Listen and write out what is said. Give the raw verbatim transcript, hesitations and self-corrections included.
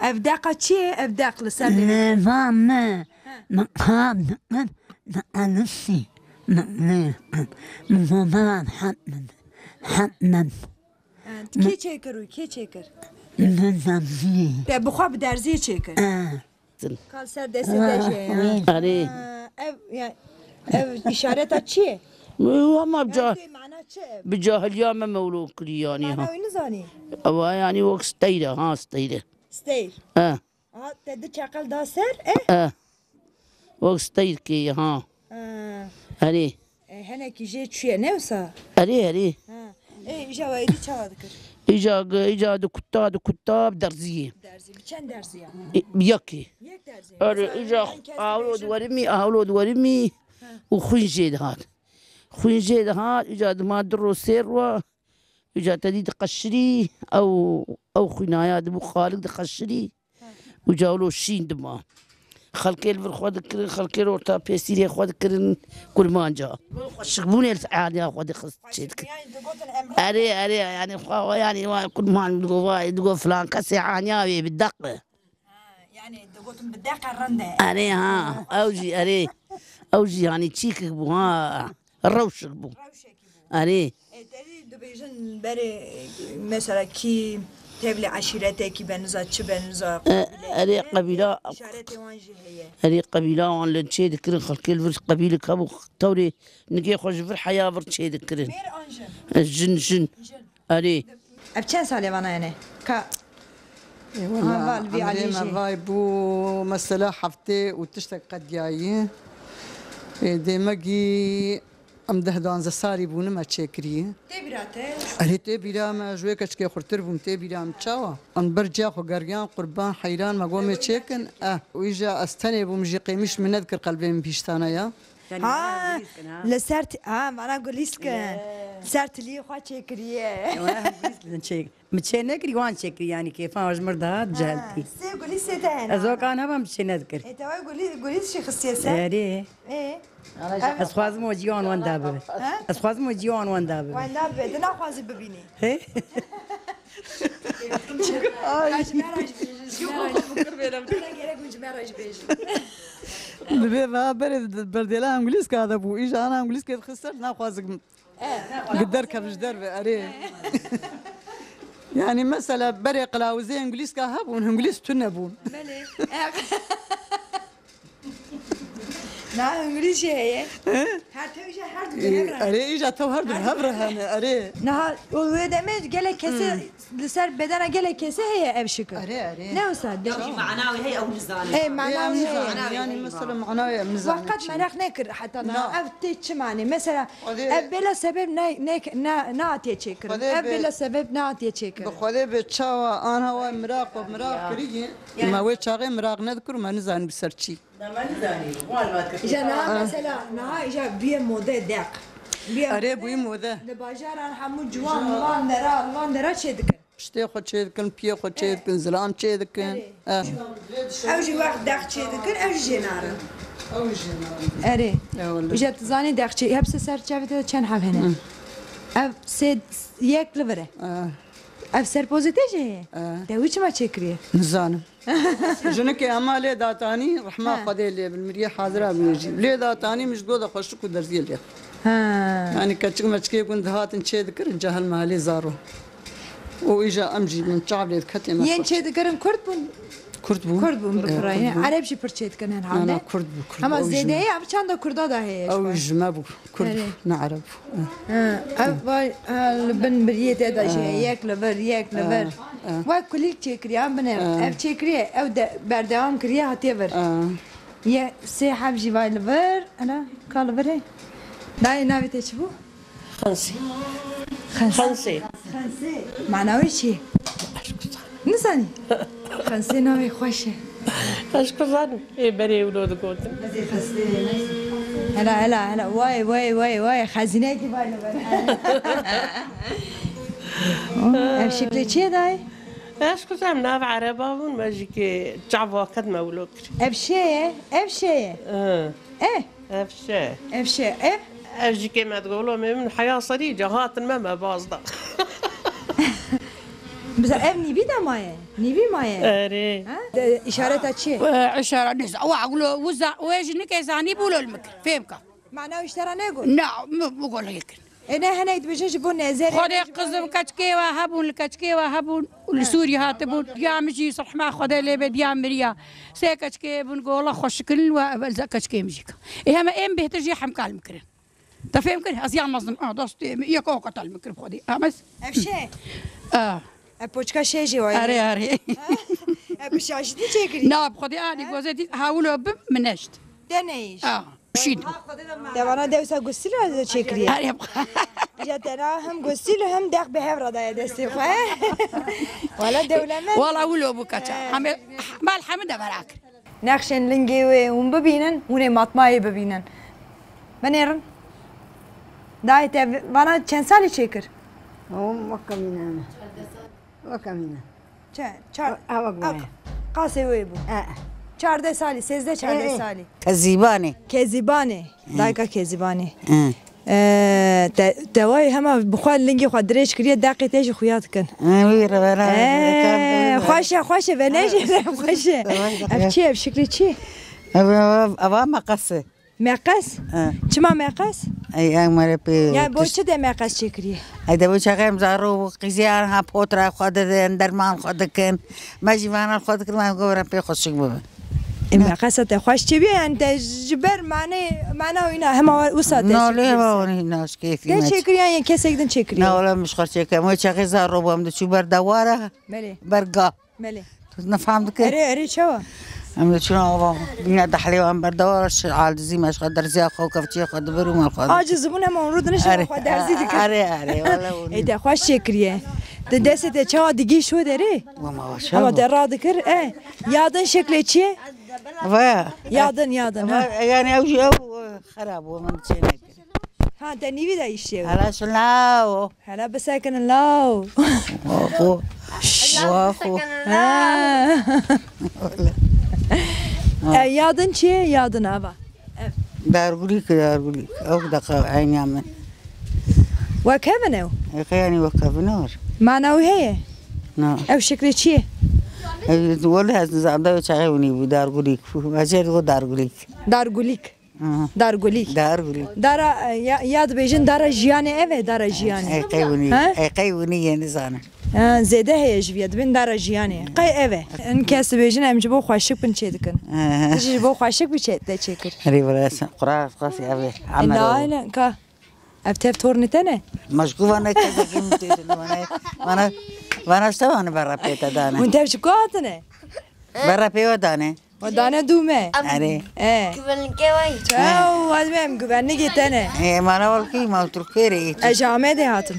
Ev deqa çi ye? Ev deq li ser lê. Nêva me. He. Min qab dikir, diqelisî. Min nêkin. Min goberan hetmin. Hetmin. He, kê çêkir û kê çêkir? Min derzî. Te bi xwe bi derziyê çêkir? He. Kal ser destê te jî heye, ha? Erê. Ha, ev, ya, ev îşareta çi ye? Hema bi ca-, Ev tê mana çi ev? Bi cahiliya me mewlo kirî yanî, ha. Mana wî nizanî? Ewa yanî wek steyr e, ha, steyr e. Steyr. E. Ha, te di çeqel da ser, e? E. Wek steyr kê, ha. Ha. Erê. E, henekî jê çûye, ne wisa? Erê, erê. Ha. E, îja we êdî çawa dikir? Îja, îja dikuta, dikuta bi derziyê. Derzî, bi çend derziya? E, bi yekê. Yek derzî. Erê, îja awlo diwerimî, awlo diwerimî û xwîn jê dihat. Xwîn jê dihat, îja dima du ro sê ro, îja te dî diqeşirî, ew, ew xwînaya dibû xalik diqeşirî. Û cawlo şîn dima. Xelkê li vir xwe dikirin, xelkê li orta pêsîrê xwe dikirin kurmanca. Xweşikbûnê li aniya xwe dixist çê dikirin. Erê, erê, yani xwe, yani wa kurman digo, vay, digo filan kesê aniya wê bi deq. Ha, yani digotin bi deqe rende. Erê ha, ew jî erê. Ew jî yani çîkik bû ha. Rewşik bû. Rewşekî bû. Erê. E, te dî dibêjin berê, mesela kî tevlî eşîretekî be niza çi be niza E, qebîleyê erê be, qebîla, îşaretê wan jî heye. Erê qebîla wan li çê dikirin, xelkê li vir qebîlik hebû, tewrê nigê xwe ji vir heya vir çê dikirin. Mêr an jin? E, jin, jin. Jin. Erê. Ev çend salê vana hene? Ka Ê, wela, Ha, val, vî emrê me Alî jî. Vay bû, mesela heftê û tiştek qediyayî. Ê, dêmegî em deh duwanzeh salî bûne me çêkirî. Tê bîra te? Erê, tê bîra me, ji wê keçikê xurtir bûm, tê bîra min çawa? Em ber ciya xwe geriyan, qurban, heyran, me got, "Em ê çêkin." Eh, wî jî ez tenê bûm, jî qêmîş min nedikir qelbê min pîştane ya. Yani Ha, mana gulîskin, ha? Li ser ti-, ha, mana gulîskin. Yeah. Ser tiliyê xwe çêkiriye. Ewa, gulîskin çêk. Min çê nekirî, wan çêkirî, yani kêfan ji mir dihat, Ha, celtî. Sê gulîsê te hene. Ez okan hebam, min çê nedikir. E, te wê gulî-, gulîs jî xistiye ser? Erê. Ê. Ev Ez xwazim o ciwan wenda bibe. Ha? Ez xwazim o ciwan wenda bibe. Wenda bibe. Di naxwazi bibînî. He? Ay. Ji me re jî bêjin. Ji me re jî bêjin. Gerek ji me re jî bêjin. Divê va berê berdêla em gulîska de bû. Îja ana em gulîskê dixist ser, naxwazim. Eh. Gi derkev ji derve, erê. Yani mesela berê qilawizê hingulîska hebûn, hingulîs tune bûn. Belê. Eh. Na hingulîs jî heye. He? Her tev jî her du Ee, hev re. Erê, îja tev her du hev re hene, erê. Niha û wê demê gelek kesê Hmm. Li ser bedena gelek kesê heye ev şikir. Erê, erê. Ne wisa de? Ew jî mana wê heye, ew nizane. Ê, mana wê heye. Mana wê heye. Yani mesela mana wê em nizane. Weqt mereq nekir heta niha. Na. Ev tê çi manê? Mesela, Xwedê ev bêla sebeb ne, ne, ne, nehatiye çêkirin. Xwedê Ev bi, bêla sebeb nehatiye çêkirin. Bi Xwedê bi çawa anha wa miraq, wa miraq Ya. kiriye. Ya. Me wê çaxê miraq nedikir û me nizanî bi ser çî. Na me nizanî, wan me dikir. Îja niha Ha. mesela, niha îja bûye mode deq. Bûye Erê, mode. Bûye mode. Li bajaran hemû ciwan li van dera, li van dera çê dikin. Piştê xwe çê dikin, piyê xwe çê Erê. dikin, zilam çê dikin. Erê. Eh. Ew jî wext deq çê dikin, ew jî jê narin. Ew jî jê narin. Erê. Ewele. Îja tu zanî deq çê, hepse ser çavê te de çend heb hene? Hı. Ev sê, yek li vir e. Eh. Ev serpozê te jî heye? Eh. Te wî çima çêkiriye? Nizanim. Jinikê hema lê datanî, rehma Ha. Xwedê lê bin, miriyê hazira bûye jî. Lê datanî min ji got de xweşik û derziyê lê. Ha. Yani keçik meçikê gun dihatin çê dikirin, cahil mehalê zaro. Û îja em jî min çav lê diketê me Yên xweş. Çê dikirin Kurd bûn? Kurd bûn. Kurd bûn, bi Ee, firayî. Kurd bûn. Ereb jî pir çê dikin herhalde. Na, na, Kurd bû, Kurd. Ama Ew ji me zêdeyê bû. Ev çanda Kurda da heye ji Ew xwe. Ji me bû. Kurd Eh. bû, ne Ereb bû. Eh. Ha, ev vay, ha, li bin biriyê te de jî Eh. yek li vir, yek li vir. Eh. Eh. Wek kulîlk çêkiriye, em binêrin. Eh. Ev çêkiriye, ew de berdewam kiriye, hatiye vir. Eh. Ye sê heb jî vay li vir. Ana, ka li vir e. Dayê navê te çi bû? Xensê. Xensê. Xensê. Xensê. Mana wê çi? Nizanî. Xensê navê xweş e. Ez ku zanim. Ê berê wilo digotin. Ez ê xestê. Hela, hela, hela. Way, way, way, way. Xezîneyekî vay li vir. Ev şiklê çi ye dayê? Ez ku zanim nav ereba bûn, me jî kê çav vaket me wilo kir. Ev şê ye, ev şê ye. Hı. Eh. Ev şe. Ev şe, ev? Ev jî kê me digolo me min heya serî ca hatin me me baz da. Bize ev nîvî de maye. Nîvî maye. Erê. Ha? De, îşareta çi? Ee, îşara nêz. Ewa, wilo, wiza, wê ji nike zanî bûlo li min kir. Fêm ka. Mana îştera negot. Na, mi, mi gol kir. E ne hene dibêjin ji bo nezerê. Xwedê qizim keçkê wa hebûn, li keçkê wa hebûn, li Sûrî hatibûn. Ya min jî rehma Xwedê lê be diya miriya. Sê keçkê bûn gola xweşikilin we evel ze keçkê min jî ka. E heme êm bêhtir jî hemkal min kirin. Te fêm kir? Ez yan mezin. A, destê min, yek o qetel min kir bi Xwedê. Ames? Ev şe? A. Ev poçka şe jî waye. Are, are. Ev bi şaşitî çêkirî. Na, bi Xwedê anî gozê dît, hawilo bim, min neşt. Te neyş. A, şîn. Te vana dewsa gusîl re çêkirî. Are. Ya te na hem gusîl hem dex bi hev re daye destê xwe. Wala dewlemend. Wala wilo bû kaça. Heme, mal heme de merak. Nexşên lingê wê hûn bibînin, hûn ê matmayê bibînin. Binêrin. Dayê te vana çend salî çêkir? Hûn weke mînan. Weke mînan. Çe-, çar-, Ew wek a-, wê. Qasê wê bû. E. Çardeh salî, sêzdeh çardeh salî. Kezîbanê. Kezîbanê. Dayika Kezîbanê. Hı. Ee, te, te wayê hema bi xwe lingê xwe dirêj kiriye, deqê te jî xuya dikin. Ee, wî re vera. Ee, xweş e, xweş e, ve ne jê xweş e. Ev çi ye, ev şiklê çi ye? Ev, ev, eva meqes e. Meqes? Ee. Çima meqes? Ey, ey, mere pê. Yani bo çi de meqes çêkiriye? Ey, de bo çaxê em zaro bû, qîziyan ha potra xwe didin, derman xwe dikin. Me jî vana xwe dikin, me govra pê xweşik bibe. E, meqesa te xweş çêbûye, yani te ji ber mane, mana wîna hema wisa te. Na, lê çêkirî hema se? Wan hîna ji kêfî Te me çi. Çêkiriyan yê kesek din çêkiriye? Na, wala min ji xwe çêkir. Em wê çaxê zar ro bû, em diçû ber dewara, Belê. ber ga. Belê. Tu nefam dike? Erê, erê, çawa? Em diçûn ava, bîna dehlê wan ber dewara, şi aldizî me ji xwe derziya xwe, kevçiyê xwe dibir û me xwe. Aciz bûn, hema hûn rûdine şi Erê, xwe derzî dikin. erê, erê, wala hûn. Ê, te xweş çêkiriye. Di destê te çawa digî şo derê? Wema wa Ama çawa? te radikir, e. Yadin şeklê çi ye? Ve. Yadin, yadin, ha. Ve, yani ew jî ew, e, xera bû, min çê nekir. Ha, te nîvî de îşçi ye. Hela şun lao. Hela bisekinin lao. Waxu. Waxu. Ha. E, yadin çi ye? Yadin ava. Ev. Dargulîk, dargulîk. Ew deqa eyniya min. Wek hev in ew? Ê, xeyr, yanî wek hev in or. Mana wî heye? Na. Ew şiklê çi ye? Ê, wele ez nizam da çaxê winî bû, dargulîk bû. Ecêr digo dargulîk. Dargulîk. Aha. Dargulîk. Dargulîk. Dara, e, ya, ya dibêjin dara jiyanê ev e, dara jiyanê. Ey qey winî, Ha? ey qey winî yê nizane. Ha, zêde heye ji vî ye, dibên dara jiyanê. Qey ev e. In kes dibêjin em ji bo xweşik bin çê dikin. Aha. Tu jî ji bo xweşik bi çê, te çêkir. Erê, wele sen, Qur'an qasî ev e. E, Emel na, oğlu. Aynen, ka. Ev tev tornê te ne? Ma ji ku vana kesekî min tê, vana, vana, vana işte vana berra pê te dane. Hûn tev ji ku hatine? Berra pê we dane. We dane dû me. Erê. E. Güvenlikê vay. Çaw, ez me em güvenlikê te ne. E, mana wal kî, ma Tirkiyê rê yê. Ez ji Amedê hatim.